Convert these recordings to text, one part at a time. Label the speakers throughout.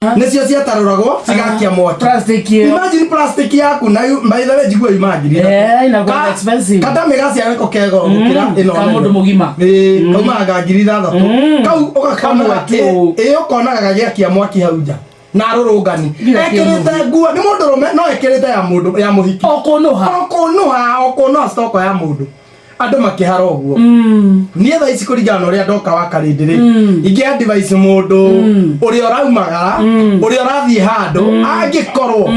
Speaker 1: Nĩcio ciatarũragwo cigakia mwaki.
Speaker 2: Plastic ĩyo.
Speaker 1: Imagine plastic yaku na by the way njigua yuma 3,000.
Speaker 2: Eh, inakuwa expensive.
Speaker 1: Katamĩ gacia gĩko ke goro gũkĩra ĩno
Speaker 2: Ka
Speaker 1: nene.
Speaker 2: mũndũ mũgima.
Speaker 1: Ĩĩ, kaumaga 6,000. Kau ũgakonaga
Speaker 2: Kamwe tu.
Speaker 1: Ĩĩ, ũkonaga gagĩakia mwaki hau nja na arũrũngani
Speaker 2: Nginya
Speaker 1: ekĩrĩte nguo nĩ mũndũ rũme no ekĩrĩte ya mũndũ ya mũhiki.
Speaker 2: O kũnũha.
Speaker 1: O kũnũha stoko ya mũndũ andũ makĩhara ũguo. Niĩ thaa ici kũringana na ũrĩa ndoka wa karĩndĩ rĩ, ingĩ advice mũndũ ũrĩa ũraumagara, ũrĩa ũrathiĩ handũ, angĩkorwo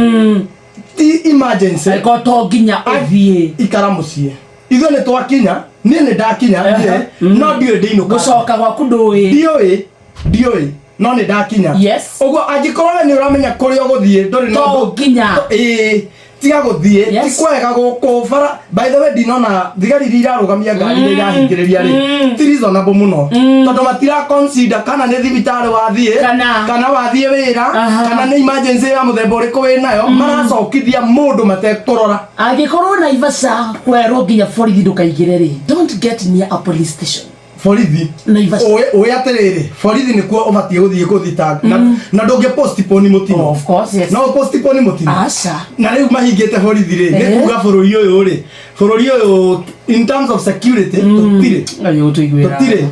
Speaker 1: ti emergency,
Speaker 2: Angĩkorwo to nginya ũthiĩ,
Speaker 1: ikara mũciĩ. Ithuĩ nĩ twakinya, niĩ nĩ ndakinya niĩ, no ndiũĩ ndĩinũka.
Speaker 2: Gũcoka gwaku ndũĩ.
Speaker 1: Ndiũĩ no nĩ ndakinya. Ũguo angĩkorwo we nĩ ũramenya kũrĩa ũgũthiĩ ndũrĩ na
Speaker 2: To nginya.
Speaker 1: Ĩĩ, tiga gũthiĩ.
Speaker 2: Yes.
Speaker 1: Ti kwega gũkũ bara. By the way, ndinona thigari iria irarũgamia ngari iria irahingĩrĩria rĩ, ti reasonable mũno, tondũ matira consider kana nĩ thibitarĩ wathiĩ,
Speaker 2: Kana.
Speaker 1: kana wathiĩ wĩra, kana nĩ emergency ya mũthemba ũrĩkũ wĩ nayo. Maracokithia mũndũ matekũrora.
Speaker 2: Angĩkorwo Naivasha kwerwo nginya borithi ndũkaingĩre rĩ, don't get near a police station.
Speaker 1: Borithi.
Speaker 2: Naivasha.
Speaker 1: Ũĩ atĩrĩrĩ, borithi nĩkuo ũbatiĩ gũthiĩ gũthitanga na ndũngĩ postpone mũtino.
Speaker 2: Of course, yes.
Speaker 1: No postpone mũtino.
Speaker 2: Aca.
Speaker 1: Na rĩu mahingĩte borithi rĩ, nĩ kuga bũrũri ũyũ rĩ, bũrũri ũyũ in terms of security tũtirĩ.
Speaker 2: Ngai ũtũiguĩra.
Speaker 1: Tũtirĩ.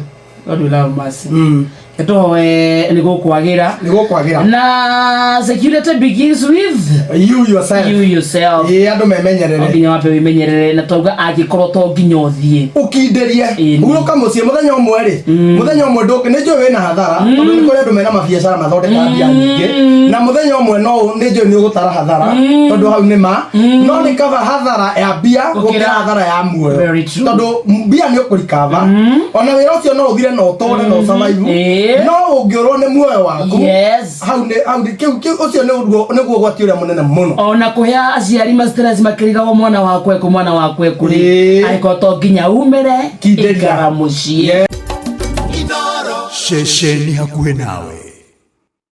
Speaker 2: God will have mercy. Tũhoe nĩ gũkwagĩra.
Speaker 1: Nĩ gũkwagĩra.
Speaker 2: Na security begins with
Speaker 1: you yourself.
Speaker 2: You yourself.
Speaker 1: Ĩĩ, andũ
Speaker 2: No
Speaker 1: memenyerere.
Speaker 2: nginya wambe wĩmenyerere na twauga angĩkorwo to nginya ũthiĩ,
Speaker 1: Ũkindĩrie.
Speaker 2: Ĩĩ.
Speaker 1: Hurũka mũciĩ mũthenya ũmwe rĩ, mũthenya ũmwe ndũkĩ nĩ njũĩ wĩna hathara, tondũ nĩ kũrĩ andũ mena mabiacara mathondekaga mbia nyingĩ, na mũthenya ũmwe no nĩ njũĩ nĩ ũgũtara hathara, tondũ hau nĩ ma no nĩ kaba hathara ya mbia gũkĩra hathara ya muoyo.
Speaker 2: Very true.
Speaker 1: Tondũ mbia nĩ ũkũrikava, ona wĩra ũcio no ũthire na ũtũre na ũsurvive, no ũngĩũrwo nĩ muoyo waku, hau nĩ kĩu ũcio nĩguo ũgwati ũrĩa mũnene mũno.
Speaker 2: Ona kũhe aciari ma stress makĩrigagwo mwana wakwa ekũ, mwana wakwa ekũ rĩ, angĩkorwo to nginya umĩre,
Speaker 1: Kindĩria.
Speaker 2: ikara mũciĩ.
Speaker 1: Yeah.
Speaker 3: Ceceni hakuhĩ nawe.